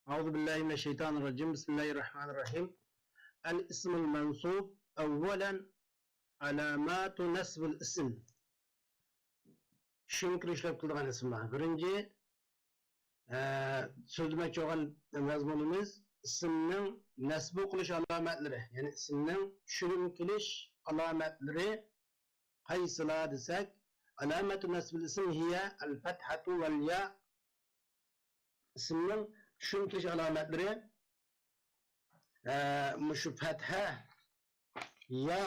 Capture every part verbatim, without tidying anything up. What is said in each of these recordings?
أعوذ بالله من الشيطان الرجيم. بسم الله الرحمن الرحيم. الاسم المنصوب. أولا، علامات نصب الاسم. چۈشۈنكىلىشلەپ قىلىدىغان ئىسىملار. بىرىنچى، ئە، سۆزلىمەكچى بولغان مەزمۇنىمىز ئىسىمنىڭ نەسبى قىلىش ئالامەتلىرى، يەنى ئىسىمنىڭ چۈشۈنكىلىش ئالامەتلىرى قايسىلار دېسەك، علامات نصب الاسم هي الفتحة والياء. ئىسىمنىڭ چۈشۈنكىلىش ئالامەتلىرى، ئە، مۇشۇ پەتھە، يا،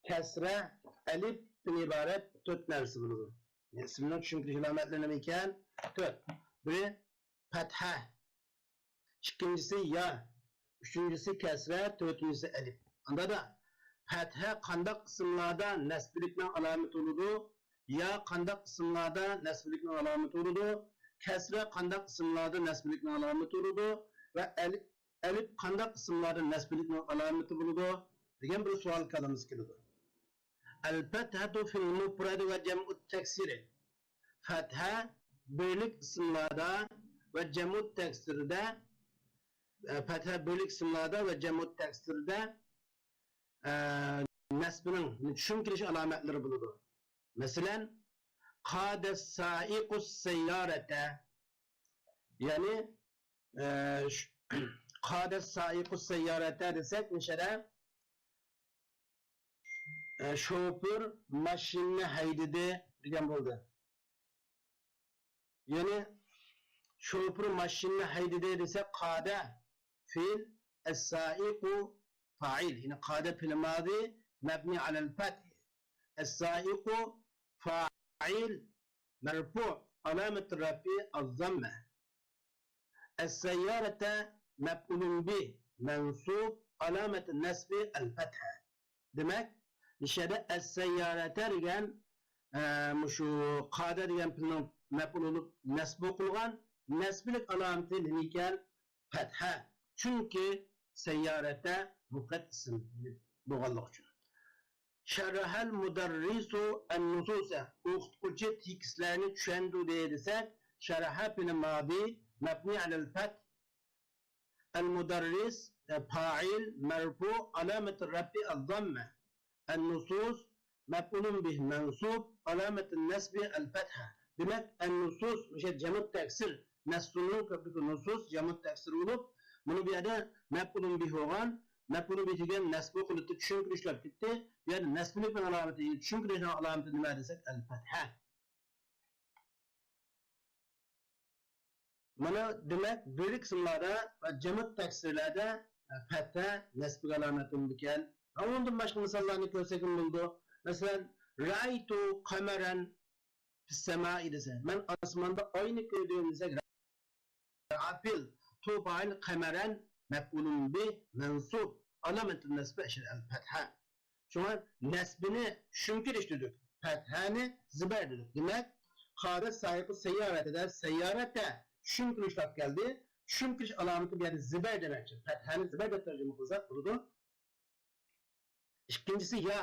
كەسرە، ئەلىپتىن ئىبارەت تۆت نەرسە بولىدۇ. يەنى ئىسىمنىڭ چۈشۈنكىلىش ئالامەتلىرى نېمە ئىكەن؟ تۆت. بىرى پەتھە، ئىككىنچىسى يا، ئۈچىنچىسى كەسرە، تۆتىنچىسى ئەلىپ. ئاندادا پەتھە قانداق ئىسىملاردا نەسبىلىكنىڭ ئالامىتى بولىدۇ؟ يا قانداق ئىسىملاردا نەسبىلىكنىڭ ئالامىتى بولىدۇ؟ كەسرە قانداق ئىسىملاردا نەسبىلىكنىڭ ئالامىتى بولىدۇ؟ ۋە ئەلىپ، ئەلىپ قانداق ئىسىملاردا نەسبىلىكنىڭ ئالامىتى بولىدۇ؟ دېگەن بىر سوئال كاللىمىزغا كېلىدۇ. الفتحة في المفرد وجمع التكسير. پەتھە بىرلىك ئىسىملاردا ۋە جەمۇ تەكسىردە، ئە، پەتھە بىرلىك ئىسىملاردا ۋە جەمۇ تەكسىردە، ئە، نەسبىنىڭ چۈشۈنكىلىش ئالامەتلىرى بولىدۇ. مەسىلەن، قادە سائىقۇ سەييارەتە. يەنى، ئە، ش-، قادە سائىقۇ سەييارەتە دېسەك، مۇشەدە، ئە، شوپۇر ماشىنىنى ھەيدىدى دېگەن بولدى. يەنى شوپۇر ماشىنىنى ھەيدىدى دېسەك، قادە فېئىل، ئەسسائىقۇ فائىل. يەنى قادە فېئىل ماضى مەبنى ئەلەل پەتھ. ئەسسائىقۇ فائىل مەرفۇ، ئالامەتۇ رەفئى ئەززەممە. ئەسسەييارەتە مەپئۇلۇن بىھ مەنسۇب، ئالامەتۇ نەسبى ئەلفەتھە. دېمەك، مۇشۇ يەردە ئەسسەييارەتە دېگەن، ئە، مۇشۇ قادە دېگەن پېئىلنىڭ مەپئۇلى بولۇپ نەسب قىلغان، نەسبىلىك ئالامىتى نېمە ئىكەن؟ پەتھە. چۈنكى سەييارەتە مۇپرەد ئىسىم بولغانلىقى ئۈچۈن. شەرەھەل مۇدەررىسۇ ئەن-نۇسۇسە. ئوقۇتقۇچى تېكىستلەرنى چۈشەندۈردى دېسەك، شەرەھە پېئىل ماضى مەبنى ئەلەل پەتھ. ئەل-مۇدەررىس، ئە، پائىل، مەرفۇ، ئالامەتۇ رەفئى ئەز-زەممە. ئەن-نۇسۇس، مەپئۇلۇن بىھ مەنسۇب، ئالامەتۇ نەسبى ئەل-پەتھە. دېمەك، ئەن-نۇسۇس، مۇشۇ جەمۇ تەكسىر، نەسسۇنىڭ كۆپلۈكى نۇسۇس، جەمۇ تەكسىر بولۇپ، بۇنى بۇ يەردە مەپئۇلۇن بىھ بولغان، مەپئۇلۇن بىھ دېگەن نەسبۇ قىلىپتۇ، چۈشۈنكىلىشلەپ كەتتى. بۇ يەردە نەسبىلىكنىڭ ئالامىتى، چۈشۈنكىلىشنىڭ ئالامىتى نېمە دېسەك، ئەل-پەتھە. مانا، دېمەك، بىرلىك ئىسىملاردا ۋە جەمۇ تەكسىرلەردە، ئە، پەتھە نەسبىگە ئالامەت بولىدىكەن. ھە، ئۇنىڭدىن باشقا مىساللارنى كۆرسەكمۇ بولىدۇ. مەسىلەن، رەئەيتۇ قەمەرەن فىسسەمائى دېسە، مەن ئاسماندا ئاينى كۆردۈم دېسەك، رەئەيتۇ پائىل، قەمەرەن مەپئۇلۇن بىھ مەنسۇب، ئالامەتۇ نەسبى ئەشەل ئەل پەتھە. شۇڭا نەسبىنى چۈشۈنكىلىش دېدۇق، پەتھەنى زىبەر دېدۇق. دېمەك، قادە سائىقۇ سەييارەتىدە سەييارەتە چۈشۈنكىلىشلەپ كەلدى. چۈشۈنكىلىش ئالامىتى بۇ يەردە زىبەر دېمەكچى. پەتھەنى زىبەر دەپ تەرجىمە قىلساق بولىدۇ. ئىككىنچىسى يا.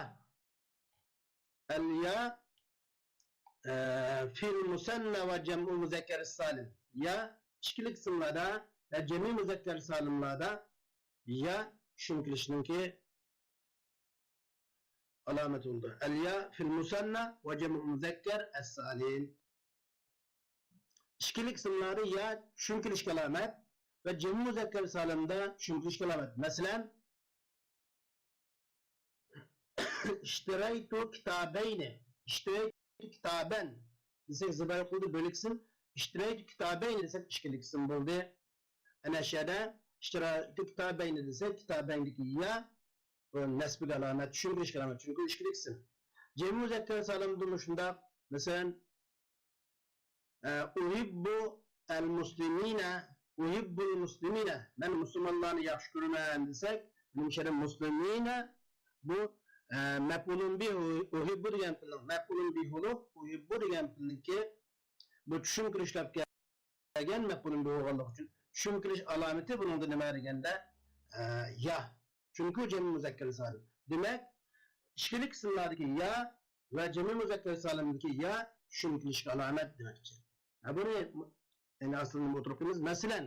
ئەل يا، ئە، فىل مۇسەننا ۋە جەمئۇ مۇزەككەر سالىم. يا ئىككىلىك ئىسىملاردا ۋە جەمئىي مۇزەككەر سالىملاردا يا چۈشۈنكىلىشنىڭكى ئالامەت بولىدۇ. ئەل يا فىل مۇسەننا ۋە جەمئۇ مۇزەككەر ئەس سالىم. ئىككىلىك ئىسىملاردا يا چۈشۈنكىلىشكە ئالامەت ۋە جەمئىي مۇزەككەر سالىمدا چۈشۈنكىلىشكە ئالامەت. مەسىلەن، ئىشتىرەيتۇ كىتابەينى. ئىشتىرەيتۇ كىتابەن دېسەك، زىبەر قىلدى، بىرلىك ئىسىم. ئىشتىرەيتۇ كىتابەينى دېسەك، ئىككىلىك ئىسىم بولدى. ئەنە شۇ يەردە ئىشتىرەيتۇ كىتابەينى دېسەك، كىتابەيندىكى يا بۇ نەسبىگە ئالامەت، چۈشۈنكىلىشكە ئالامەت، چۈنكى ئىككىلىك ئىسىم. جەمئىي مۇزەككەر سالىمدىمۇ شۇنداق. مەسىلەن، ئە، ئۇھىببۇ ئەل مۇسلىمىنە، ئۇھىببۇل مۇسلىمىنە، مەن مۇسۇلمانلارنى ياخشى كۆرىمەن دېسەك، مۇشۇ يەردە مۇسلىمىنە بۇ، ئە، مەپئۇلۇن بىھ، ئۇھىببۇ دېگەن پېئىلنىڭ مەپئۇلۇن بىھ بولۇپ، ئۇھىببۇ دېگەن پېئىلنىڭكى بۇ چۈشۈنكىلىشلەپ كەلگەن مەپئۇلۇن بىھ بولغانلىقى ئۈچۈن چۈشۈنكىلىش ئالامىتى بۇنىڭدا نېمە دېگەندە، ئە، يا. چۈنكى جەمئىي مۇزەككەر سالىم. دېمەك، ئىككىلىك ئىسىملاردىكى يا ۋە جەمئىي مۇزەككەر سالىمدىكى يا چۈشۈنكىلىشكە ئالامەت دېمەكچى. ھە، بۇنى، يەنى ئاسلىنى ئولتۇرۇپ قويىمىز. مەسىلەن،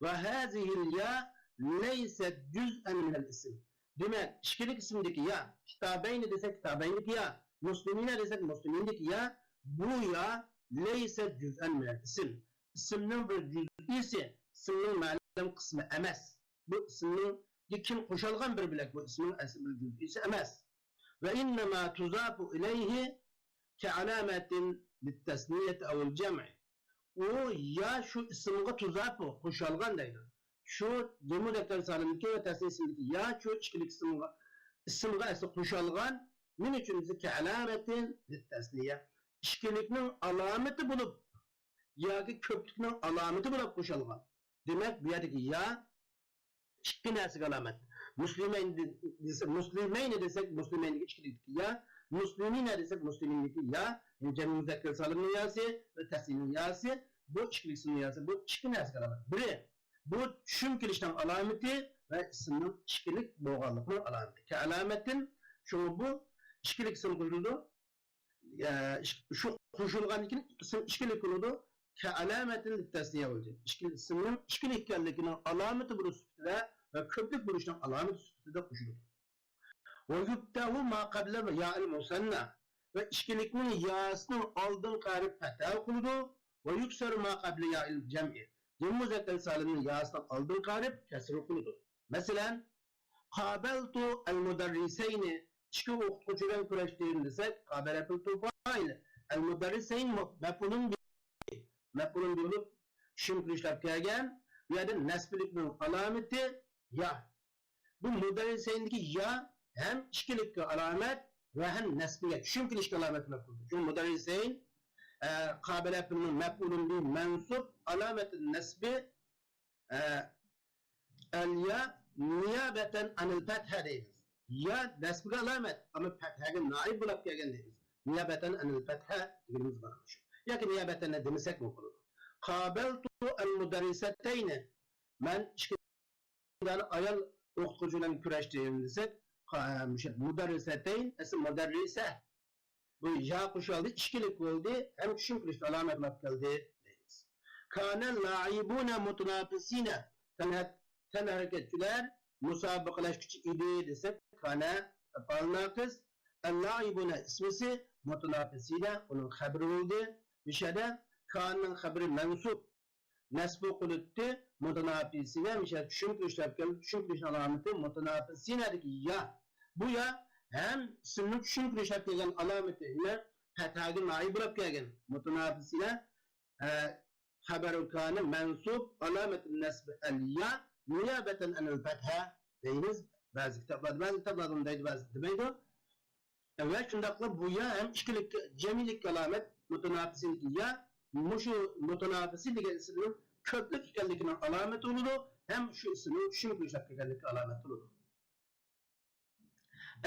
وهذه الياء ليست جزءا من الاسم. دېمەك، ئىككىلىك ئىسىمدىكى يا، كىتابەينى دېسەك، كىتابەينىدىكى يا، مۇسلىمىنە دېسەك، مۇسلىمىنىدىكى يا، بۇ يا لەيسە جۈزئەن مىنەل ئىسىم. ئىسىمنىڭ بىر جۈزئىسى، ئىسىمنىڭ مەلۇم قىسمى ئەمەس. بۇ ئىسىمنىڭ كىم قوشالغان بىر بۆلەك، بۇ ئىسىمنىڭ ئەسلى بىر جۈزئىسى ئەمەس. وإنما تضاف إليه كعلامة للتثنية أو الجمع. ئۇ يا شۇ ئىسىمغا تۇزاپۇ، قوشالغان دەيدۇ. شۇ جەمئۇ مۇزەككەر سالىمدىكى ۋە تەسنىيە ئىسىمدىكى يا شۇ ئىككىلىك ئىسىمغا، ئىسىمغا ئەسلى قوشالغان. نېمە ئۈچۈن دېسە، كەئالامەتىن لىتتەسنىيە. ئىككىلىكنىڭ ئالامىتى بولۇپ ياكى كۆپلۈكنىڭ ئالامىتى بولۇپ قوشالغان. دېمەك، بۇ يەردىكى يا ئىككى نەرسىگە ئالامەت. مۇسلىمەين دېسە، مۇسلىمەينى دېسەك، مۇسلىمەينىدىكى ئىككىلىكتىكى يا، مۇسلىمىنە دېسەك، مۇسلىمىنىدىكى يا، يەنى جەمئى مۇزەككەر سالىمنىڭ ياسى ۋە تەسنىيىنىڭ ياسى، بۇ ئىككىلىكسىنىڭ ياسى، بۇ ئىككى نەرسىگە ئالامەت. بىرى، بۇ چۈشۈم كېلىشنىڭ ئالامىتى ۋە ئىسىمنىڭ ئىككىلىك بولغانلىقىنىڭ ئالامىتى. كەئالامەتىن، شۇڭا بۇ ئىككىلىك ئىسىم قوشۇلىدۇ. ئە، شۇ قوشۇلغاندىن كېيىن ئىسىم ئىككىلىك بولىدۇ. كەئالامەتىن لىتتەسنىيە بولىدۇ. ئىككى ئىسىمنىڭ ئىككىلىك ئىكەنلىكىنىڭ ئالامىتى بولۇش سۈپىتىدە ۋە كۆپلۈك بولۇشنىڭ ئالامىتى سۈپىتىدە قوشۇلىدۇ. ويفتح ما قبل ياء المثنى. ۋە ئىككىلىكنىڭ ياسىنىڭ ئالدىنقى ھەرپ پەتھە قىلىدۇ. ويكسر ما قبل ياء الجمع. جەمئى مۇزەككەر سالىمنىڭ ياسىنىڭ ئالدىنقى ھەرپ كەسر قىلىدۇ. مەسىلەن، قابەلتۇ ئەلمۇدەررىسەينى، ئىككى ئوقۇتقۇچى بىلەن كۆرۈشتۈم دېسەك، قابەلە پېئىل تۇ فائىل، ئەلمۇدەررىسەين مەپئۇلۇن بىھى، مەپئۇلۇن بىھى بولۇپ چۈشۈم كېلىشلەپ كەلگەن. بۇ يەردە نەسبىلىكنىڭ ئالامىتى يا. بۇ مۇدەررىسەيندىكى يا ھەم ئىككىلىككە ئالامەت ۋە ھەم نەسبىگە، چۈشۈم كېلىشكە ئالامەت بولۇپ قالدى. شۇ مۇدەررىسەين، ئە، قابەلە پېئىلنىڭ مەپئۇلۇن بىھى مەنسۇب، ئالامەتى نەسبى، ئە، ئەليا نىيابەتەن ئەنىل پەتھە دەيمىز. يا نەسبىگە ئالامەت، ئەمما پەتھەگە نائىب بولاپ كەلگەن دەيمىز. نىيابەتەن ئەنىل پەتھە دېگىنىمىز مانا شۇ. ياكى نىيابەتەن دېمىسەكمۇ بولىدۇ. قابەلتۇ ئەلمۇدەررىسەتەينى. مەن ئىككى دانە ئايال ئوقۇتقۇچى بىلەن كۆرۈشتۈم دېسەك، قا-، مۇشۇ مۇدەررىسەتەين، ئەسلى مۇدەررىسە. بۇ يا قوشۇلدى، ئىككىلىك بولدى، ھەم چۈشۈم كېلىشتە ئالامەتلەپ كەلدى دەيمىز. كانە لائىبۇنە مۇتەنافىسىنە. تەنھە-، تەنھەرىكەتچىلەر مۇسابىقىلەشكۈچى ئىدى دېسەك، كانە ئەپئال ناقىس، ئەللائىبۇنە ئىسمىسى، مۇتەنافىسىنە ئۇنىڭ خەبىرى بولدى. مۇشۇ يەردە كانىنىڭ خەبىرى مەنسۇب. نەسبۇ قىلىتتى، مۇتەناپىسىنە، مىشە چۈشۈم كېلىشلەپ كەلدى، چۈشۈم كېلىشنىڭ ئالامىتى مۇتەناپىسىنەدىكى يا. بۇ يا ھەم ئىسىمنىڭ چۈشۈم كېلىشلەپ كەلگەن ئالامىتى، يەنە پەتھاگە نائىب بولۇپ كەلگەن. مۇتەناپىسىنە، ئە، خەبەرۇ كانە مەنسۇب، ئالامەتۇ نەسبى ئەل يا، نىيابەتەن ئەنىل پەتھە دەيمىز بەزى كىتابلاردا. بەزى كىتابلاردا ئۇنداق دەيدۇ، بەزى دېمەيدۇ. ۋە شۇنداقلا بۇ يا ھەم ئىككىلىككە، جەمئىيلىككە ئالامەت، مۇتەناپىسىنىڭكى يا، مۇشۇ مۇتەناپىسى دېگەن ئىسىمنىڭ كۆپلۈك ئىكەنلىكىنىڭ ئالامىتى بولىدۇ، ھەم شۇ ئىسىمنىڭ چۈشۈم كېلىشلەپ كەلگەنلىكى ئالامەت بولىدۇ.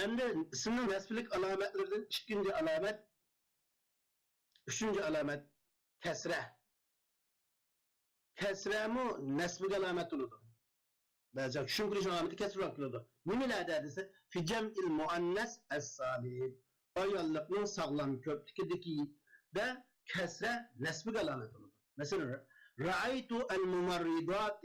ئەمدى ئىسىمنىڭ نەسبىلىك ئالامەتلىرىدىن ئىككىنچى ئالامەت، ئۈچىنچى ئالامەت كەسرە. كەسرەمۇ نەسبىگە ئالامەت بولىدۇ. بەزى چۈشۈم كېلىشنىڭ ئالامىتى كەسرە بولۇپ كېلىدۇ. نېمىلەردە دېسە، في جمع المؤنث السالم. ئاياللىقنىڭ ساغلام كۆپلۈكىدىكىدە كەسرە نەسبىگە ئالامەت بولىدۇ. مەسىلەن، رأيت الممرضات.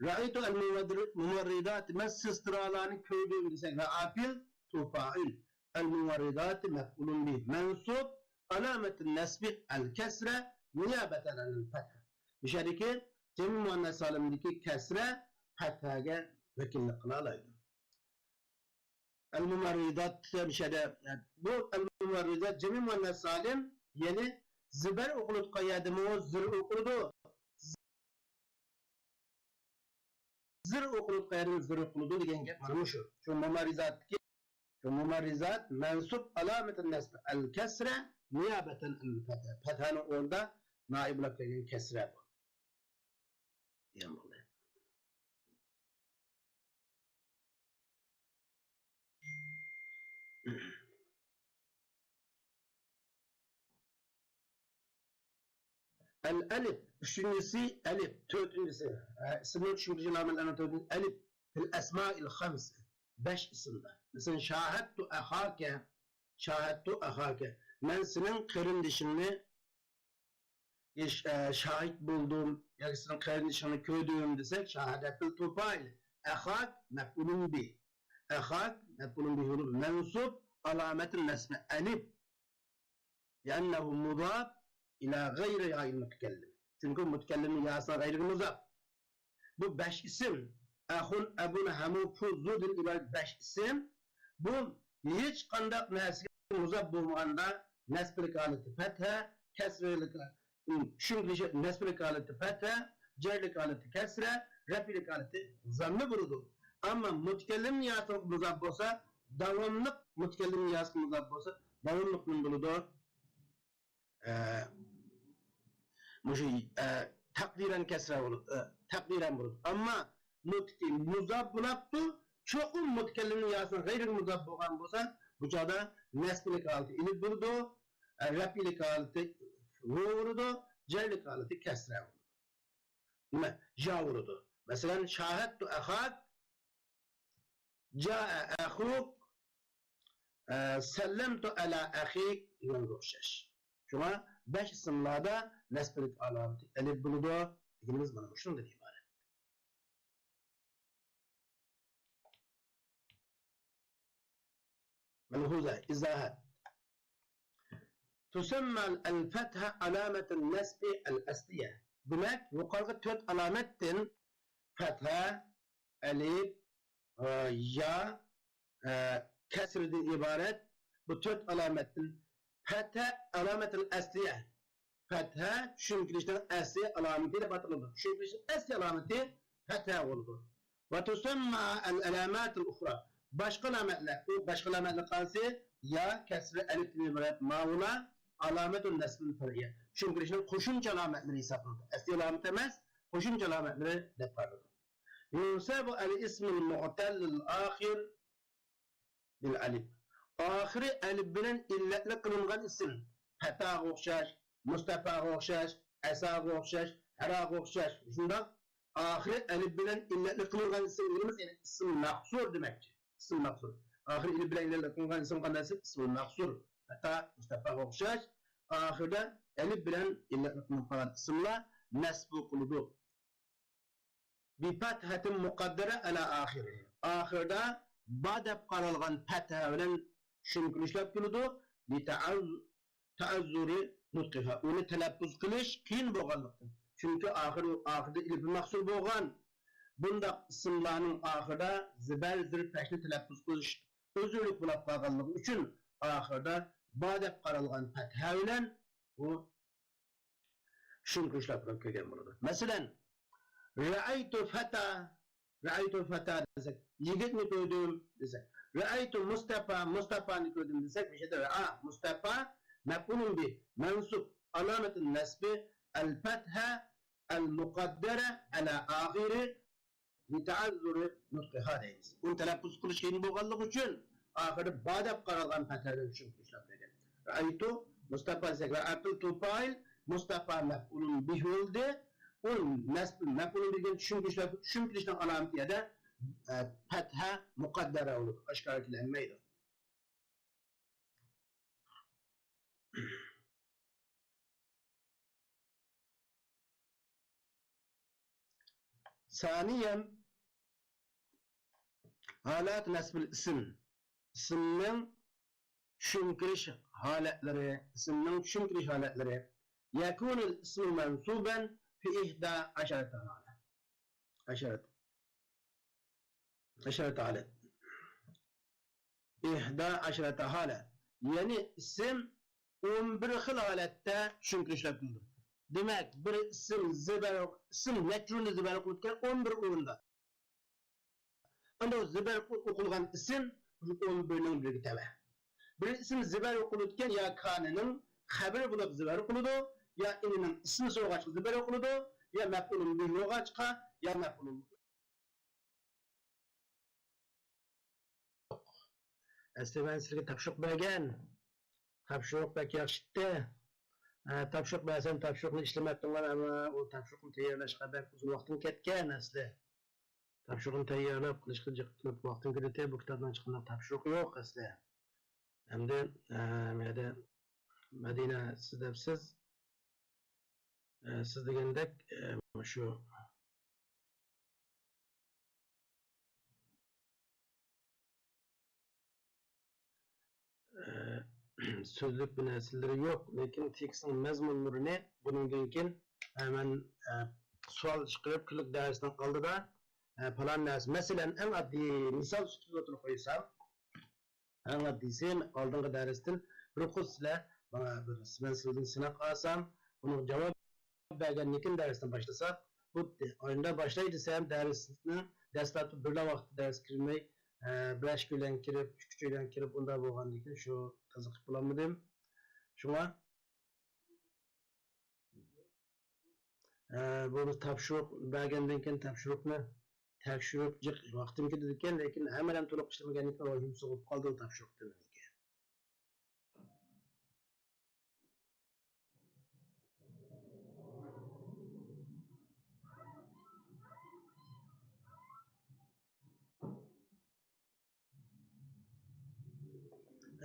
رأيت الممرضات. مەن سېسترالارنى كۆردۈم دېسەك، رائىپىل تو فائىل. ئەلمۇمەررىداتى مەپئۇلۇن بىھ مەنسۇب، ئالامەتۇ نەسبى ئەلكەسرە، نىيابەتەن ئەنىل پەتھە. مۇشۇ يەردىكى جەمئى مۇئەننەس سالىمدىكى كەسرە پەتھەگە ۋەكىللىك قىلالايدۇ. ئەلمۇمەررىدات مۇشۇ يەردە، بۇ ئەلمۇمەررىدات جەمئى مۇئەننەس سالىم، يەنى زىبەر ئوقۇلىدىغان يەردىمۇ زىر ئوقۇلىدۇ. زىر ئوقۇلىدىغان يەردىن زىر ئوقۇلىدۇ دېگەن گەپ مانا مۇشۇ. شۇ مۇمەررىزاتتىكى، شۇ مۇمەررىزات مەنسۇب ئالامەتۇ نەسبى ئەلكەسرە نىيابەتەن ئەنىل پەتھە. پەتھانىڭ ئورنىدا نائىب بولاپ كەلگەن كەسرە بۇ. دېگەن بولدى. ئەل ئەلىپ، ئۈچىنچىسى ئەلىپ، تۆتىنچىسى، ئە، ئىسىمنىڭ چۈشۈرۈلگۈچى ئالامەتلىرىنىڭ تۆتىنچىسى ئەلىپ، فىل ئەسمائىل خەمس، بەش ئىسىمدا. مەسىلەن، شاھەتتۇ ئەخاكە، شاھەتتۇ ئەخاكە، مەن سېنىڭ قېرىندىشىڭنى ئىش-، ئە، شاھىت بولدۇم، ياكى سېنىڭ قېرىندىشىڭنى كۆردۈم دېسەك، شاھادەتىل توپايل. ئەخاك مەپئۇلۇن بى. ئەخاك مەپئۇلۇن بى بولۇپ مەنسۇب، ئالامەتى نەسبى ئەلىپ. لأنه مضاف إلى غير ياء المتكلم. چۈنكى مۇتەكەللىمنىڭ ياسىغا غەيرىگە مۇزاپ. بۇ بەش ئىسىم، ئەخۇن، ئەبۇن، ھەمۇ، پۇ، زۇدىن ئىبارەت بەش ئىسىم. بۇ ھېچقانداق نەرسىگە مۇزاپ بولمىغاندا، نەسبىلىك ھالىتى پەتھە، كەسرىلىك، چۈشۈرۈك نەسبىلىك ھالىتى پەتھە، جەرلىك ھالىتى كەسرە، رەپئىلىك ھالىتى زەممە بولىدۇ. ئەمما مۇتەكەللىم ياسىغا مۇزاپ بولسا، داۋاملىق مۇتەكەللىم ياسىغا مۇزاپ بولسا، داۋاملىق نېمە بولىدۇ؟ ئە، مۇشۇ، ئە، تەقدىرەن كەسرە بولىدۇ، ئە، تەقدىرەن بولىدۇ. ئەمما نۇتقى مۇزاپ بولاپتۇ، چوقۇم مۇتەكەللىمنىڭ ياسىنىڭ غەيرىگە مۇزاپ بولغان بولسا، بۇ چاغدا نەسبىلىك ھالىتى ئېلىپ بولىدۇ، ئە، رەپئىلىك ھالىتى ۋو بولىدۇ، جەرلىك ھالىتى كەسرە بولىدۇ. نېمە؟ جا بولىدۇ. مەسىلەن، شاھەتتۇ ئەخاك، جائە ئەخۇك، ئە، سەللەمتۇ ئەلا ئەخىك دېگەنگە ئوخشاش. شۇڭا بەش ئىسىملاردا نەسبىلىك ئالامىتى ئەلىپ بولىدۇ دېگىنىمىز مانا مۇشۇنىڭدىن ئىبارەت. مەلھۇزە، ئىزاھات. تسمى الفتحة علامة النصب الأصلية. دېمەك، يۇقىرىقى تۆت ئالامەتتىن، پەتھە، ئەلىپ، ئە، يا، ئە، كەسرىدىن ئىبارەت بۇ تۆت ئالامەتتىن پەتھە ئالامەتىل ئەسلىيە، پەتھە چۈشۈرۈك نەسبىنىڭ ئەسلى ئالامىتى دەپ ئاتىلىدۇ. چۈشۈرۈك نەسبىنىڭ ئەسلى ئالامىتى پەتھە بولىدۇ. وتسمى العلامات الأخرى. باشقا ئالامەتلەر، ئۇ باشقا ئالامەتلەر قايسى؟ يا، كەسرە، ئەلىپتىن ئىبارەت ماۋۇلار ئالامەتۇن نەسبىل پەرئىيە. چۈشۈرۈك نەسبىنىڭ قوشۇمچە ئالامەتلىرى ھېسابلىنىدۇ. ئەسلى ئالامەت ئەمەس، قوشۇمچە ئالامەتلىرى دەپ قارىلىدۇ. ينصب الاسم المعتل الآخر بالألف. ئاخىرى ئەلىپ بىلەن ئىللەتلىك قىلىنغان ئىسىم. پەتاغا ئوخشاش، مۇستەپاغا ئوخشاش، ئەساغا ئوخشاش، ھەراغا ئوخشاش. شۇنداق ئاخىرى ئەلىپ بىلەن ئىللەتلىك قىلىنغان ئىسىم دېگىنىمىز، يەنى ئىسىم مەقسۇر دېمەكچى. ئىسىم مەقسۇر. ئاخىرى ئەلىپ بىلەن ئىللەتلىك قىلىنغان ئىسىم قانداق ئىسىم؟ ئىسمۇل مەقسۇر. پەتا، مۇستەپاغا ئوخشاش. ئاخىرىدا ئەلىپ بىلەن ئىللەتلىك قىلىنغان ئىسىملار نەسبۇ قىلىدۇ. بفتحة مقدرة على آخره. ئاخىرىدا با دەپ قارالغان پەتھە بىلەن چۈشۈرۈك نەسب كېلىدۇ. لتعذر نطقها. ئۇنى تەلەپپۇز قىلىش قىيىن بولغانلىقتىن. چۈنكى ئاخىرى، ئاخىرىدا ئېلىپى مەقسۇر بولغان. بۇنداق ئىسىملارنىڭ ئاخىرىدا زىبەر، زىر، پەشنى تەلەپپۇز قىلىش ئۆزۈرلۈك بولۇپ قالغانلىقى ئۈچۈن ئاخىرىدا با دەپ قارالغان پەتھە بىلەن بۇ چۈشۈرۈك نەسب كىرگەن بولىدۇ. مەسىلەن، رەئەيتۇ فەتا، رەئەيتۇ فەتا دېسەك، يىگىتنى كۆردۈم دېسەك، رەئەيتۇ مۇستەپا، مۇستەپانى كۆردۈم دېسەك، بۇ يەردە رەئا، مۇستەپا، مەپئۇلۇن بىھ، مەنسۇب، ئالامەتۇن نەسبى، ئەل فەتھە، ئەل مۇقەددەرە، ئەلا ئاخىرى، لتعذر نطقها دەيمىز. ئۇنى تەلەپپۇز قىلىش قىيىن بولغانلىقى ئۈچۈن، ئاخىرىدا با دەپ قارالغان پەتھە بىلەن چۈشۈرۈك نەسب كىرگەن. رەئەيتۇ مۇستەپا دېسەك، رەئەتۇل توپايل، مۇستەپا مەپئۇلۇن بىھ بولدى. ئۇ نەسب، مەپئۇلۇن بىھ دېگەن چۈشۈرۈك نەسب، چۈشۈرۈك نەسبنىڭ ئالامىتى يەردە، ئە، پەتھە مۇقەددەرە بولىدۇ. ئاشكارا كېلەلمەيدۇ. ثانيا، ھالات نەسبىل ئىسىم. ئىسىمنىڭ چۈشۈرۈك نەسب ھالەتلىرى، ئىسىمنىڭ چۈشۈرۈك نەسب ھالەتلىرى. يكون الاسم منصوبا في إحدى عشرة حالة. عشرة. عشرة حالة. إحدى عشرة حالة. يەنى ئىسىم ئون بىر خىل ھالەتتە چۈشۈرۈك نەسب كېلىدۇ. دېمەك، بىر ئىسىم زىبەر، ئىسىم مەجرۇرنى زىبەر قىلىدىكەن ئون بىر ئورۇندا. ئەمدى ئۇ زىبەر ئوقۇلغان ئىسىم ئون بىرنىڭ بىرىگە تەۋە. بىر ئىسىم زىبەر ئوقۇلىدىكەن، يا كانىنىڭ خەبىرى بولۇپ زىبەر ئوقۇلىدۇ، يا ئىنىنىڭ ئىسمى سورىغاچقا زىبەر ئوقۇلىدۇ، يا مەپئۇلۇن بىھ بولغاچقا، يا مەپئۇلۇن. ئەسلى مەن سىلەرگە تاپشۇرۇق بەرگەن. تاپشۇرۇق بەك ياخشى ئىدى. ئە، تاپشۇرۇق بەرسەم، تاپشۇرۇقنى ئىشلىمەپتىڭلار، ئەمما ئۇ تاپشۇرۇقنى تەييارلاشقا بەك ئۇزۇن ۋاقتىم كەتكەن ئەسلى. تاپشۇرۇقنى تەييارلاپ قىلىشقا جىق كۆپ ۋاقتىم كېتىدۇ. بۇ كىتابنىڭ ھېچقانداق تاپشۇرۇقى يوق ئەسلى. ئەمدى، ئە، مەدە-، مەدىنە سىز دەپسىز. ئە، سىز دېگەندەك، ئە، مۇشۇ، ئە، سۆزلۈك بىر نەرسىلىرى يوق، لېكىن تېكىستنىڭ مەزمۇنلىرىنى بۇنىڭدىن كېيىن، ئە، مەن، ئە، سوئال چىقىرىپ، كۈنلۈك دەرسنىڭ ئالدىدا، ئە، پالان نەرسە، مەسىلەن، ئەڭ ئاددىي مىسال سۈپىتىدە ئوتتۇرىغا قويسام، ئەڭ ئاددىيسى، ئالدىنقى دەرستىن بىر قۇر سىلەر ماڭا بىر، مەن سىزدىن سىناق ئالسام، بۇنىڭغا جاۋاب بەرگەندىن كېيىن دەرسنى باشلىساق، بۇ ئاينىدا باشلاي دېسەم، دەرسنى دەسلەپتە بىرلا ۋاقىتتا دەرسكە كىرمەي، ئە، بىر ئىككى بىلەن كىرىپ، ئۈچ بىلەن كىرىپ، ئۇنداق بولغاندىن كېيىن شۇ تازا قىلىپ بولالمىدىم. شۇڭا، ئە، بۇ بىز تاپشۇرۇق بەرگەندىن كېيىن تاپشۇرۇقنى تەكشۈرۈپ جىق ۋاقتىم كېتىدىكەن، لېكىن ھەممىدىن تولۇق ئىشلىمىگەنلىكتىن ۋاھىمە سوغۇپ قالدى ئۇ تاپشۇرۇقتىن.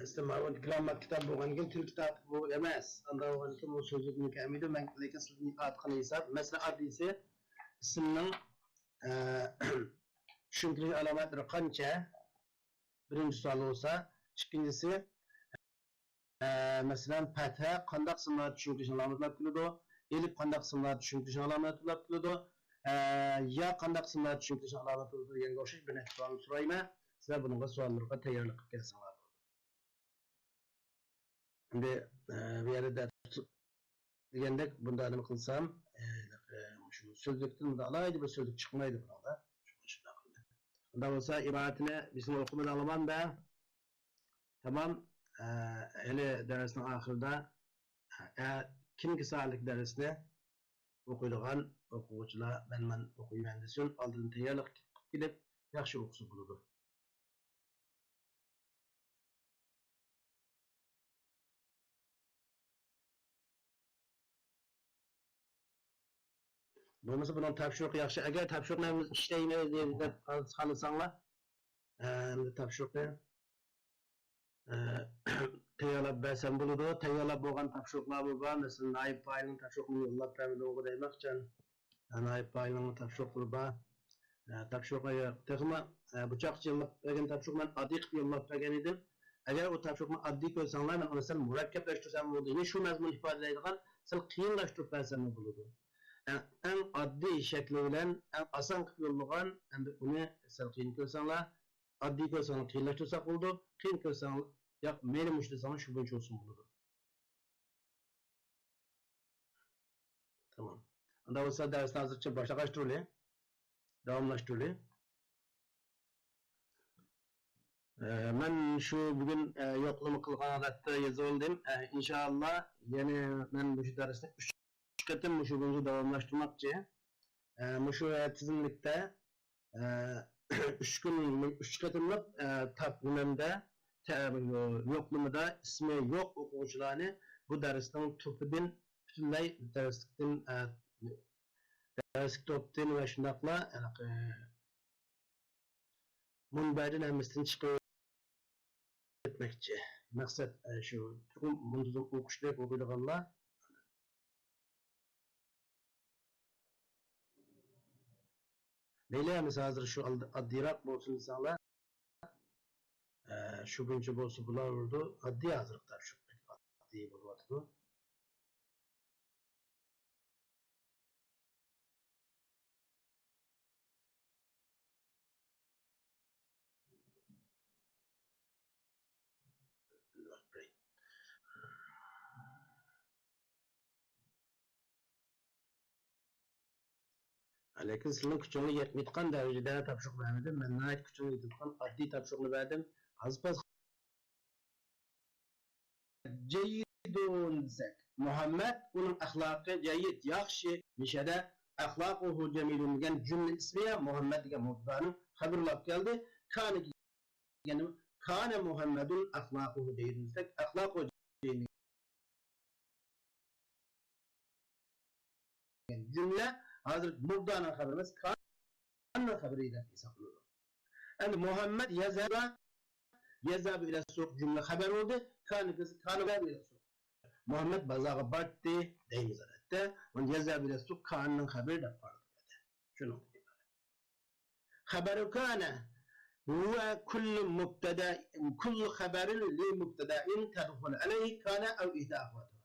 ئەسلى ماۋۇ گراممار كىتاب بولغاندىكىن تىل كىتابى بۇ ئەمەس. ئانداق بولغاندىكىن بۇ سۆزلۈكنىڭكى ئەمەلىيدە مەن لېكىن سىزدىن ئېيتقان ھېساب. مەسىلەن، ئاددىيسى ئىسىمنىڭ، ئە، چۈشىنىش ئالامەتلىرى قانچە؟ بىرىنچى سوئال بولسا، ئىككىنچىسى، ئە، مەسىلەن، پەتھە قانداق ئىسىملاردا چۈشىنىش ئالامىتى بولۇپ كېلىدۇ؟ ئېلىپ قانداق ئىسىملاردا چۈشىنىش ئالامىتى بولۇپ كېلىدۇ؟ ئە، يا قانداق ئىسىملاردا چۈشىنىش ئالامىتى بولىدۇ دېگەنگە ئوخشاش بىر نەچچە سوئالنى سورايمەن. سىلەر بۇنىڭغا سوئاللىرىغا تەييارلىق قىلىپ كەلسەڭلار بولىدۇ. ئەمدى، ئە، بۇ يەردە دەپ دېگەندەك، بۇنداق نېمە قىلسام، ئە، ئە، شۇ سۆزلۈكتىن بۇنداق ئالاھىدە بىر سۆزلۈك چىقمايدۇ بۇنىڭدا. شۇڭا شۇنداق قىلدىم. ئۇنداق بولسا، ئىبارەتنى بىزمۇ ئوقۇمىدى ئالىمەن بە. تامام. ئە، ھېلى دەرسنىڭ ئاخىرىدا، ئە، كېيىنكى سائەتلىك دەرسنى ئوقۇيدىغان ئوقۇغۇچىلار مەن، مەن ئوقۇيمەن دېسۇن، ئالدىن تەييارلىق قىلىپ كېلىپ، ياخشى ئوقۇسا بولىدۇ. بولمىسا بۇنىڭ تاپشۇرۇقى ياخشى. ئەگەر تاپشۇرۇقنى ھەممىمىز ئىشلەيمىز دەپ خالىساڭلار، ئە، ئەمدى تاپشۇرۇقنى، ئە، تەييارلاپ بەرسەم بولىدۇ. تەييارلاپ بولغان تاپشۇرۇقلارمۇ بار. مەسىلەن، نايىب پائىلنىڭ تاپشۇرۇقىنى يوللاپ بەرمىدىڭغۇ دەيمەن. نايىب پائىلنىڭ تاپشۇرۇقلىرى بار. ئە، تاپشۇرۇقلار يوق. تېخىمۇ، ئە، بۇ چاغقىچە يوللاپ بەرگەن تاپشۇرۇقنى مەن ئاددىي قىلىپ يوللاپ بەرگەن ئىدىم. ئەگەر ئۇ تاپشۇرۇقنى ئاددىي كۆرسەڭلار، مەن ئۇنى سەل مۇرەككەپلەشتۈرسەممۇ بولىدۇ. يەنى شۇ مەزمۇننى ئىپادىلەيدىغان سەل قىيىنلاشتۇرۇپ بەرسەممۇ بولىدۇ. ئەڭ، ئەڭ ئاددىي شەكلى بىلەن ئەڭ ئاسان قىلىپ يوللىغان، ئەمدى ئۇنى سەل قىيىن كۆرسەڭلار، ئاددىي كۆرسەڭلار قىيىنلاشتۇرساق بولىدۇ، قىيىن كۆرسەڭلار، ياق، مەيلى مۇشۇ دېسەڭلار شۇ بويىچە بولسۇن بولىدۇ. تامام. ئۇنداق بولسا دەرسنى ھازىرچە باشلىغاچ تۇرۇلى. داۋاملاشتۇرۇلى. ئە، مەن شۇ بۈگۈن، ئە، يوقلىما قىلغان ھالەتتە يېزىۋالدىم. ئە، ئىنشائاللا، يەنى مەن مۇشۇ دەرسنى ئۈچ قېتىم مۇشۇ بويىچە داۋاملاشتۇرماقچى. ئە، مۇشۇ تىزىملىكتە، ئە، ئۈچ كۈن، ئۈچ قېتىملىق، ئە، تاپ نېمەمدە، تە-، يوقلىمىدا ئىسمى يوق ئوقۇغۇچىلارنى بۇ دەرسنىڭ توپىدىن پۈتۈنلەي دەرسلىكتىن، ئە، دەرسلىك توپتىن ۋە شۇنداقلا ھېلىقى مۇنبەردىن ھەممىسىدىن چىقىرىپ ئۆتمەكچى. مەقسەت، ئە، شۇ، چوقۇم مۇنتىزىم ئوقۇشنى ئوقۇيدىغانلار. مەيلى، ھەممىسى ھازىر شۇ ئاددىيراق بولسۇن دېسەڭلار. ئە، شۇ بويىچە بولسا بولۇۋېرىدۇ. ئاددىي ھازىرقى تاپشۇرۇق ئاددىي بولۇۋاتىدۇ. لېكىن سىلىنىڭ كۈچىڭىز يەتمەيدىغان دەرىجىدە تاپشۇرۇق بەرمىدىم. مەن ناھايىتى كۈچىڭىز يېتىدىغان ئاددىي تاپشۇرۇقنى بەردىم. ئاز پاز جەييىدۇن دېسەك، مۇھەممەد، ئۇنىڭ ئەخلاقى جەييىد، ياخشى. مىشەدە ئەخلاقۇھۇ جەمىلۇن دېگەن جۈملە ئىسمى يا مۇھەممەد دېگەن مۇبتادانىڭ خەۋىرى بولۇپ كەلدى. كانە دېگەننى، كانە مۇھەممەدۇن ئەخلاقۇھۇ جەييىدۇن دېسەك، ئەخلاقۇ جەييىدۇن دېگەن جۈملە ھازىر مۇبتادانىڭ خەۋىرى ئەمەس، كانىنىڭ خەۋىرى دەپ ھېسابلىنىدۇ. ئەمدى مۇھەممەد يەزھەبۇ، يەزھەبۇ ئىلە سۇق جۈملە خەۋەر بولدى. كانە، كانە ئىلە سۇق. مۇھەممەد بازارغا بارتتى دەيمىز، ئادەتتە. ئۇنى جەزا بىلەن كاننىڭ خەبىرى دەپ قارىدۇق. شۇنىڭدىن ئىبارەت. خەبەرۇ كانە ھۇۋە كۇللۇ مۇبتەدە، كۇللۇ خەبەرىن لى مۇبتەدەئىن تەدخۇلۇ ئەلەيھى كانە ئەۋ ئىھدى ئەخەۋاتىھا.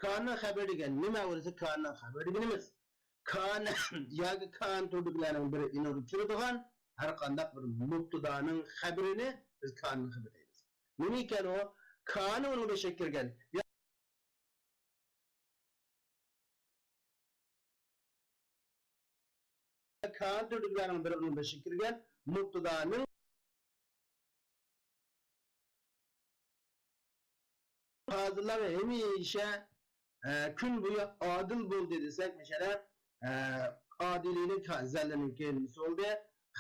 كاننىڭ خەبىرى دېگەن نېمە بولسا، كاننىڭ خەبىرى دېگىنىمىز كان ياكى كان تۈرىدىكىلەرنىڭ بىرى ئىنىغا كىرىدىغان ھەر قانداق بىر مۇبتەدانىڭ خەبىرىنى بىز كاننىڭ خەبىرى دەيمىز. نېمە ئىكەن ئۇ؟ كانى ئۇنىڭ بېشىغا كىرگەن. كان تۈرىدىكىلەرنىڭ بىرى ئۇنىڭ بېشىغا كىرگەن مۇبتەدانىڭ قازىلار ھەمىشە، ئە، كۈن بويى ئادىل بولدى دېسەك، مىشەدە، ئە، ئادىلىنىڭ كا-، زەللىنىڭكى نېمىسى بولدى؟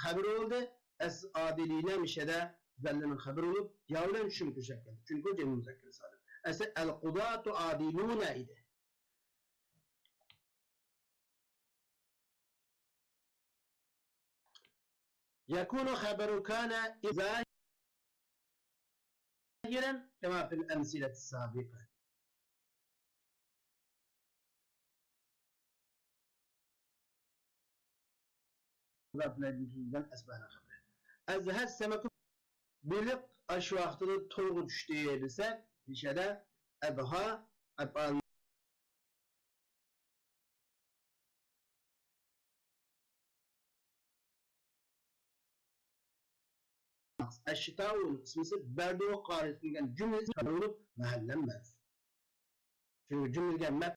خەبىرى بولدى. ئەس ئادىلىنە مىشەدە زەللىنىڭ خەبىرى بولۇپ، يا بىلەن چۈشۈم كۆشەپ كەلدى. چۈنكى جەمئىي مۇزەككەر سالىم. ئەسلى ئەل قۇداتۇ ئادىلۇنە ئىدى. يكون خبر كان ظاهرا كما في الأمثلة السابقة. ئەزھەت سەمەكۇ، بېلىق ئاشۇ ۋاقتىدا تولغا چۈشتى دېسەك، مىشەدە ئەزھا ئەپئال ئەشتاۋۇ ئىسمىسى بەردۇ قارىسى دېگەن جۈملىسى بولۇپ مەھەللەم مەنسۇب. شۇ جۈملىگە مەپ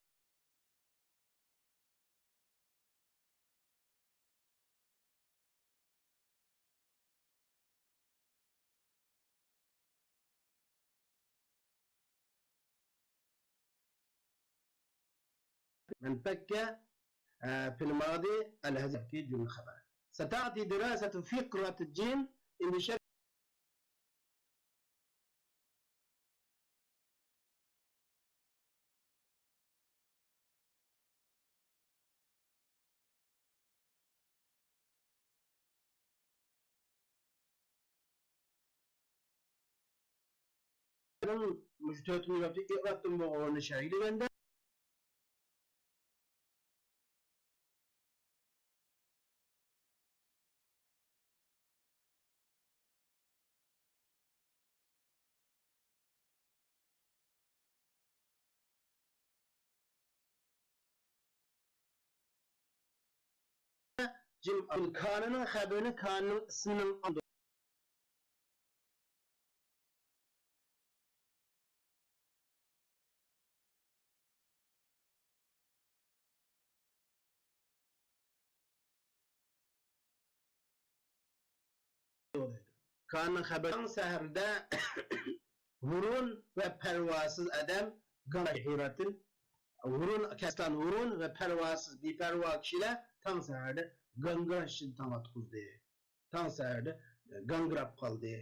من فك، ئە، في الماضي الهزيان في جملة خبر. ستأتي دراسة فقرة الجيم. ئەمدى شەرھ مۇشۇ تۆتىنچى بابتا ئىرادتىن بولغان ئورنى شەرھلىگەندە، جىم كانىنىڭ خەبىرىنى كانىنىڭ ئىسمىنىڭ ئالدىدا كانىنىڭ خەبىرى تاڭ سەھەردە ھۇرۇن ۋە پەرۋاسىز ئادەم گاڭ ھىراتىن، ھۇرۇن، كەسلان ھۇرۇن ۋە پەرۋاسىز، بىپەرۋا كىشىلەر تاڭ سەھەردە گاڭگىراش ئىچىدە تاڭ ئاتقۇزدى. تاڭ سەھەردە گاڭگىراپ قالدى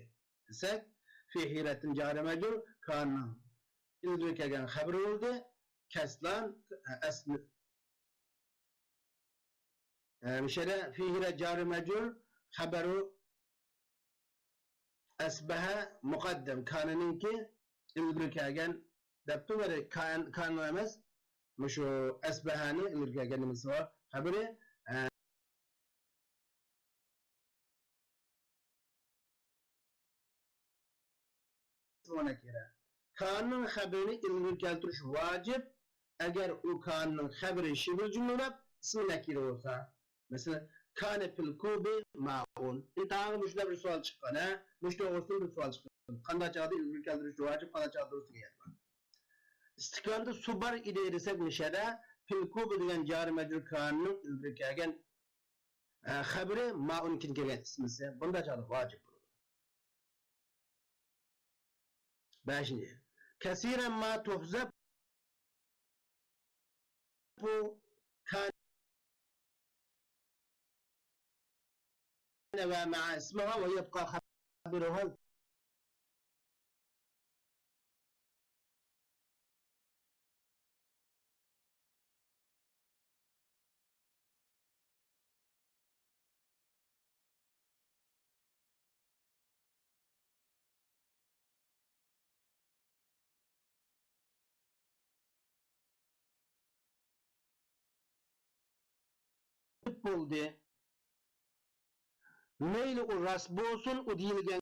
دېسەك، في ھىراتىن جارى مەجرۇر، كانىنىڭ ئىلگىرى كەلگەن خەبىرى بولدى. كەسلان، ئەسلى، ئە، مۇشۇ يەردە في ھىرە جارى مەجرۇر، خەبەرۇ ئەسبەھە مۇقەددەم، كانىنىڭكى ئىلگىرى كەلگەن دەپتۇ، كان، كان ئەمەس، مۇشۇ ئەسبەھەنىڭ ئىلگىرى كەلگەن نېمىسى بار، خەبىرى، ئە، نەكىرە. كاننىڭ خەبىرىنى ئىلگىرى كەلتۈرۈش ۋاجىپ، ئەگەر ئۇ كاننىڭ خەبىرى شىبھىل جۈملە بولۇپ، ئىسمى نەكىرە بولسا. مەسىلەن، كانە فىل كۇبى مائۇن. ئىمتىھانغا مۇشۇنداق بىر سوئال چىققان، ھە؟ مۇشۇ توغرىسىدا بىر سوئال چىققان. قانداق چاغدا ئىلگىرى كەلتۈرۈش ۋاجىپ، قانداق چاغدا دۇرۇس دېگەن گەپ بار. ئىستىكاندا سۇ بار ئىدى دېسەك، مۇشەدە فىل كۇبى دېگەن جارى مەجرۇر كاننىڭ ئىلگىرى كەلگەن، ئە، خەبىرى مائۇن كېلگەن ئىسمىسى. بۇنداق چاغدا ۋاجىپ بولىدۇ. بەشىنچى. كەسىرەن ما تۇھزەپۇ كان ۋە مەئە ئىسمىھا ۋە يەبقا خەبىرۇھا. بولدى. مەيلى ئۇ راست بولسۇن، ئۇ دېيىلگەن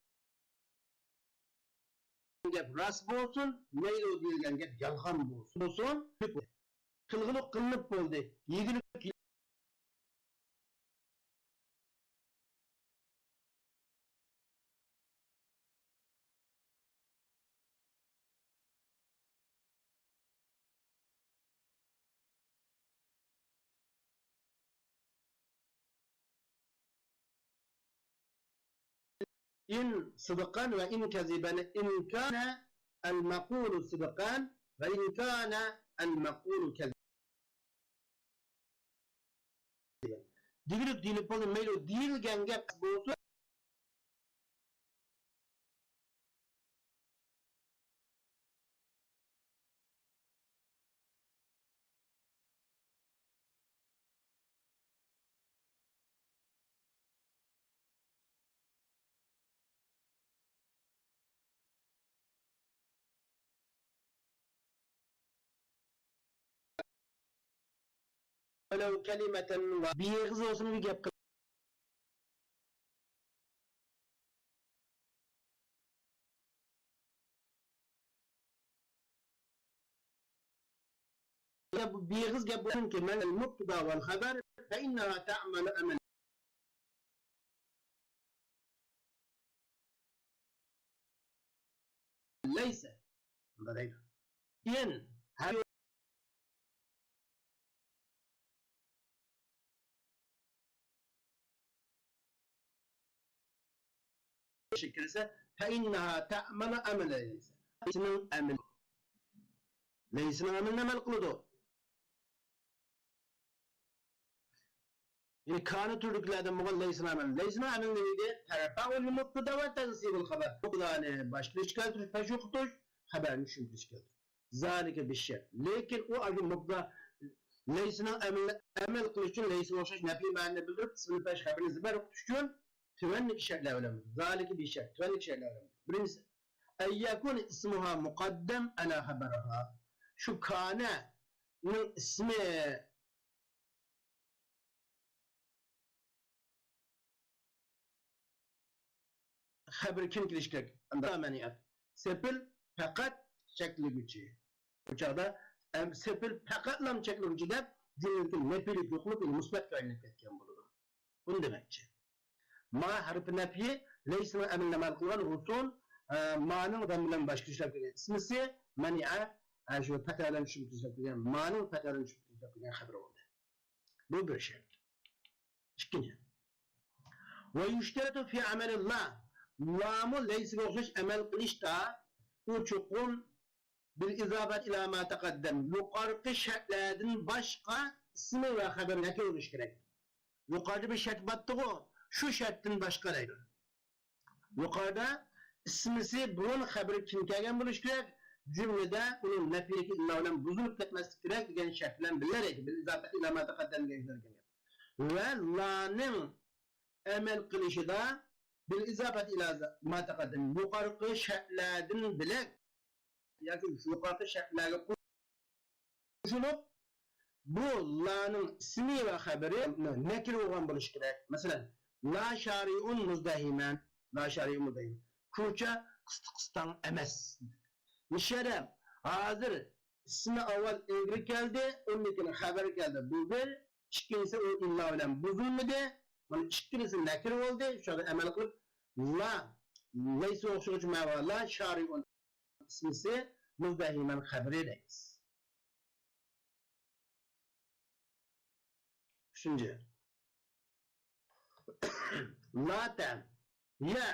گەپ راست بولسۇن، مەيلى ئۇ دېيىلگەن گەپ يالغان بولسۇن، بولسۇن، قىلغۇلۇق قىلىنىپ بولدى. يېگۈلۈك إن صدقا وإن كذبا، إن كان المقول صدقا وإن كان المقول كذبا. دېگۈلۈك دېيىلىپ بولدى، مەيلى دېيىلگەن گەپ بولسۇن. ولو كلمة، بىئېغىز بولسىمۇ بىر گەپ قىل. بۇ بىئېغىز گەپ بولسۇنكى، من المبتدا والخبر فإنها تعمل عمل ليس. مۇنداق دەيدۇ. إن، ھەر كىرسە، فإنها تعمل عمل ليس. لەيسىنىڭ ئەمىلى. لەيسىنىڭ ئەمىلىنى ئەمەل قىلىدۇ. يەنى كان تۈرىدىكىلەردىن بولغان لەيسىنىڭ ئەمىلى. لەيسىنىڭ ئەمىلى نېمىدى؟ تەرپەئۇ لىلمۇبتىدا ۋە تەنسىبۇل خەبەر. مۇبتىدانى باشقا ئىشكە كەلتۈرۈش، پەش ئوقۇتۇش، خەبەرنى چۈشۈم كىرىش كەلتۈرۈش. ذلك بالشرط. لېكىن ئۇ ئاشۇ مۇبتىدا لەيسىنىڭ ئەمىلىنى ئەمەل قىلىش ئۈچۈن لەيسىگە ئوخشاش نەپىي مەنىنى بىلدۈرۈپ، ئىسمىنى پەش خەبىرىنى زىبەر ئوقۇتۇش ئۈچۈن تۆۋەندىكى شەرتلەر بىلەن. ذلك بالشرط. تۆۋەندىكى شەرتلەر بىلەن. بىرىنچىسى، أن يكون اسمها مقدم على خبرها. شۇ كاننىڭ ئىسمى خەۋەر كىم كېلىشى كېرەك؟ ئەمدى مەنئەت. سېپىل پەقەت چەكلىگۈچى. بۇ چاغدا، ئەم، سېپىل پەقەتلا چەكلىگۈچى دەپ جۈملىدىكى نەپىيلىك يوقىلىپ، يەنى مۇسبەتكە ئايلىنىپ كەتكەن بولىدۇ. بۇنى دېمەكچى. ما ھەرپى نەپيى لەيسىنىڭ ئەمىلىنى ئەمەل قىلغان ھۇسۇل، ئە، مانىڭ دەم بىلەن باشقا ئىشلەپ كەلگەن ئىسمىسى مەنئە، ئە، شۇ پەتەلەن چۈشۈپ كەلگەن، مانىڭ پەتەلەن چۈشۈپ كەلگەن خەۋىرى بولدى. بۇ بىر شەرت. ئىككىنچى. ويشترط في عمل لا. لامۇ لەيسىگە ئوخشاش ئەمەل قىلىشتا ئۇ چوقۇم بالإضافة إلى ما تقدم. يۇقىرىقى شەرتلەردىن باشقا ئىسمى ۋە خەۋىرى نەپىي بولۇشى كېرەك. يۇقىرىدا بىر شەرت بارتىغۇ، شۇ شەرتتىن باشقا دەيدۇ. يۇقىرىدا ئىسمىسى بۇرۇن خەۋىرى كىم كەلگەن بولۇشى كېرەك، جۈملىدە ئۇنىڭ نەپىيلىكى ئىللا بىلەن بۇزۇلۇپ كەتمەسلىكى كېرەك دېگەن شەرت بىلەن بىللە دەيدۇ. بالإضافة إلى ما تقدم دېگەن گەپ. ۋە لانىڭ ئەمەل قىلىشىدا بالإضافة إلى ما تقدم، يۇقىرىقى شەرتلەردىن بۆلەك ياكى يۇقىرىقى شەرتلەرگە قوشۇلۇپ، بۇ لانىڭ ئىسمى ۋە خەۋىرى نەكىرە بولغان بولۇشى كېرەك. مەسىلەن، لا شارىئۇن مۇزدەھىمەن، لا شارىئۇن مۇزدەھىمەن. كوچا قىستى-قىستاڭ ئەمەس. مۇشۇ يەردە ھازىر ئىسمى ئاۋۋال ئىلگىرى كەلدى، ئۇندىن كېيىن خەۋىرى كەلدى. بۇ بىر. ئىككىنچىسى، ئۇ ئىللا بىلەن بۇزۇلمىدى. مانا ئىككىلىسى نەكىرە بولدى. شۇڭا ئەمەل قىلىپ، لا، لەيسىگە ئوخشىغۇچە مەۋا، لا شارىئۇن ئىسمىسى مۇزدەھىمەن خەۋىرى دەيمىز. ئۈچىنچى. لاتە. يە.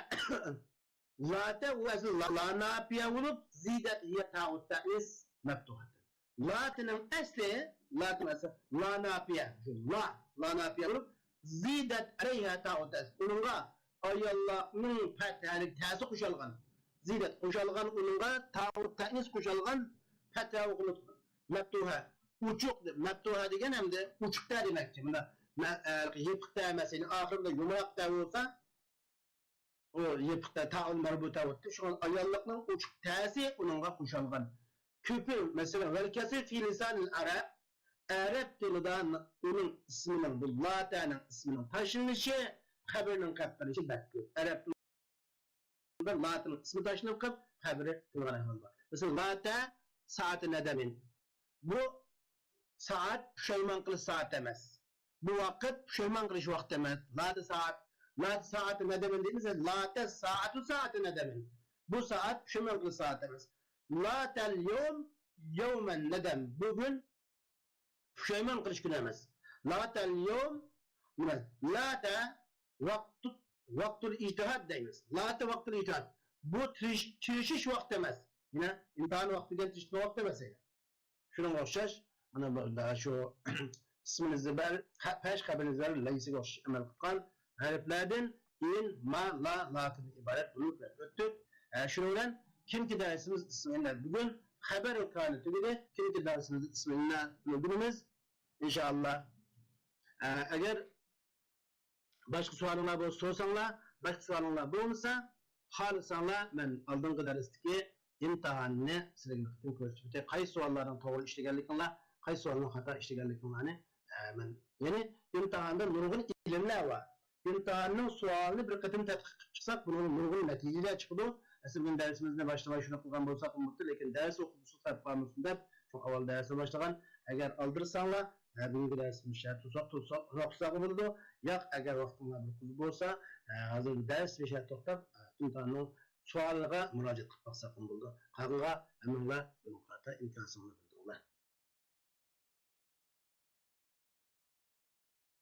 لاتە ئۇ ئەسلى لا، لا ناپىيە بولۇپ، زىدەت ھىيە تاغۇت تەئنىس مەفتۇھەتەن. لاتىنىڭ ئەسلى، لاتىنىڭ ئەسلى لا ناپىيە. شۇ لا، لا ناپىيە بولۇپ، زىدەت ئەلەيھا تاغۇت تەئنىس. ئۇنىڭغا ئاياللارنىڭ پەتھەلىك تەسى قوشۇلغان. زىدەت قوشۇلغان، ئۇنىڭغا تاغۇت تەئنىس قوشۇلغان، پەتھە ئوقۇلۇپ مەفتۇھە. ئوچۇق دەپ، مەفتۇھە دېگەن ئەمدى ئوچۇق تە دېمەكچى. مۇنداق مە-، ئە، يېپىق تە ئەمەس، يەنى ئاخىرىدا يۇمراق تە بولسا، ئۇ يېپىق تە، تائۇل مەربۇتە بولۇپتۇ. شۇڭا ئاياللىقنىڭ ئوچۇق تەسى ئۇنىڭغا قوشۇلغان. كۆپى، مەسىلەن، ۋەل كەسرى فى لىسانىل ئەرەب، ئەرەب تىلىدا ئۇنىڭ ئىسمىنىڭ، بۇ لاتەنىڭ ئىسمىنىڭ تاشلىنىشى، قەبرىنىڭ قېلىپ قېلىشى بەك كۆپ. ئەرەب تىلىدا لاتىنىڭ ئىسمى تاشلىنىپ قېلىپ، قەبرى قىلغان ئەھۋال بار. مەسىلەن، لاتە سائەتى نەدەمىن. بۇ سائەت پۇشايمان قىلىش سائەت ئەمەس. بۇ ۋاقىت پۇشايمان قىلىش ۋاقتى ئەمەس. لاتە سائەت، لاتە سائەتى نەدەمىن دەيمىز، لاتە سائەتۇ سائەتى نەدەمىن. بۇ سائەت پۇشايمان قىلىش سائەت ئەمەس. لاتەل يوم يومەن نەدەم. بۈگۈن پۇشايمان قىلىش كۈنى ئەمەس. لاتەل يوم، نېمە؟ لاتە ۋاقتۇ، ۋاقتۇل ئىجتىھاد دەيمىز. لاتە ۋاقتۇل ئىجتىھاد. بۇ تىرىش-، تىرىشىش ۋاقتى ئەمەس. يەنە ئىمتىھان ۋاقتى دېگەن تىرىشىش ۋاقتى ئەمەس. شۇنىڭغا ئوخشاش، مانا بۇ، شۇ ئىسمىنى زىبەر، پەش خەبىرىنى زەر، لەيسىگە ئوخشاش ئەمەل قىلغان ھەرپلەردىن ئىن، ما، لا، لاتىندىن ئىبارەت بولۇپ ئۆتتۇق. ئە، شۇنىڭ بىلەن كېيىنكى دەرسىمىز ئىسمىنى بۈگۈن خەبەر كانى تۈگىدى. كېيىنكى دەرسىمىزدە ئىسمىنى ئۆگىنىمىز، ئىنشائاللا. ئە، ئەگەر باشقا سوئالىڭلار بولسا سورىساڭلار، باشقا سوئالىڭلار بولمىسا، خالىساڭلار مەن ئالدىنقى دەرستىكى ئىمتىھاننى سىلەرگە بىر قېتىم كۆرسىتىپ ئۆتەي. قايسى سوئاللارنىڭ توغرا ئىشلىگەنلىكىڭلار، قايسى سوئالنىڭ خاتا ئىشلىگەنلىكىڭلارنى، ئە، مەن، يەنى ئىمتىھاندا نۇرغۇن ئىلىملەر بار. ئىمتىھاننىڭ سوئالىنى بىر قېتىم تەتقىق قىلىپ چىقساق، بۇنىڭدىن نۇرغۇن نەتىجىلەر چىقىدۇ. ئەسلى بۈگۈن دەرسىمىزنى باشلىماي شۇنداق قىلغان بولساق بولماپتۇ، لېكىن دەرس ئوقۇغۇسى قاپقالمىسۇن دەپ، شۇ ئاۋۋال دەرسنى باشلىغان. ئەگەر ئالدىرىساڭلار، ھە، بۈگۈنكى دەرسىمىز شەرت تۇرساق، تۇرساق، توختىساقمۇ بولىدۇ. ياق، ئەگەر ۋاقتىڭلار بىر قىز بولسا، ھە، ھازىر دەرس بىر شەرت توختاپ، ھە، ئىمتىھاننىڭ سوئالىغا مۇراجىئەت قىلىپ باقساقمۇ بولىدۇ. قالغىنىغا ھەممىڭلار بۇنىڭغا قارىتا ئىنكاسىڭلار بىلدۈرۈڭلار.